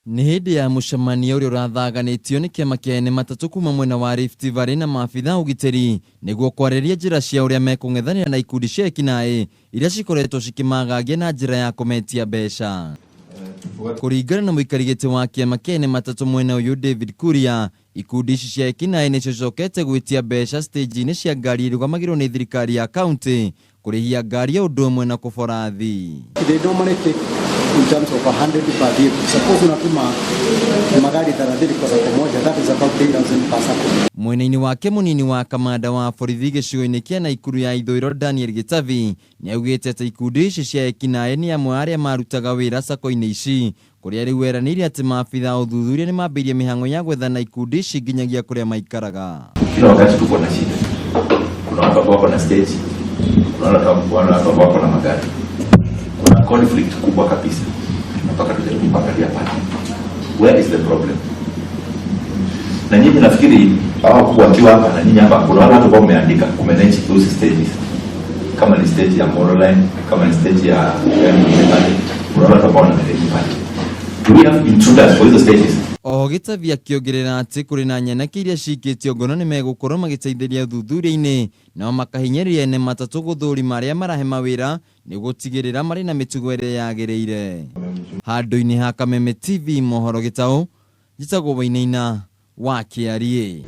Nĩ hĩndĩ ya mũcemanio ũrĩa ũrathaganĩtio nĩ kĩama kĩa ene matatũ kuma mwena wa Rift Valley na maabitha a ũgitĩri nĩguo kwarĩrĩria njĩra cia ũrĩa mekũng'ethanĩra na ikundi cia ekinaĩ iria cikoretwo cikĩmagagia na njĩra ya kũmetia mbeca. Kũringana na mũikari gĩtĩ wa kĩama kĩa ene matatũ mwena ũyũ David Kuria, ikundi ici cia ekinaĩ nĩcio cicokete gwĩtia mbeca stage-inĩ cia ngari irũgamagĩrĩrwo nĩ thirikari ya kaunti kũrĩhia ngari o ũndũ ũmwe na kũbora athii. They normally take in terms of 100 per vehicle. Suppose unatuma magari 30 kwa sacco moja, that is about 8,000 per sacco. Mwena-inĩ wake mũnini wa kamanda wa borithi gĩcigo-inĩ kĩa Naikuru ya ithũĩro Daniel Gĩtavi nĩaugĩte atĩ ikundi ici cia ekinaĩ nĩ amwe a arĩa marutaga wĩra sacco-inĩ ici kũrĩa rĩu eranĩire atĩ maabitha a ũthuthuria nĩmambĩrĩirie mĩhang'o ya gwethana ikundi ici nginyagia kũrĩa maikaraga. Kila wakati tuko na shida. Kuna watu ambao wako na stage, kuna watu ambao wako na magari. Kuna conflict kubwa kabisa. Mpaka tujaribu kuangalia pale. Where is the problem? Na nyinyi nafikiri hawa wakubwa wakiwa hapa na nyinyi hapa kuna watu ambao mmeandika ku manage those stages. Kama ni stage ya Molo Line, kama ni stage ya gani nyingine pale, kuna watu ambao wana manage pale. Do we have intruders for hizo stages? Oho Gĩtavi akĩongerera atĩ kũrĩ na nyanake iria cikĩtio ngono nĩ megũkorwo magĩteithĩrĩria ũthuthuria-inĩ nao makahinyĩrĩria ene matatũ gũthũrima arĩa marahe mawĩra nĩ gũtigĩrĩra marĩ na mĩtugo ĩrĩa yagĩrĩire. Handũ-inĩ ha Kameme TV mohoro gĩtaũ, njĩtagwo Wainaina wa Kĩariĩ.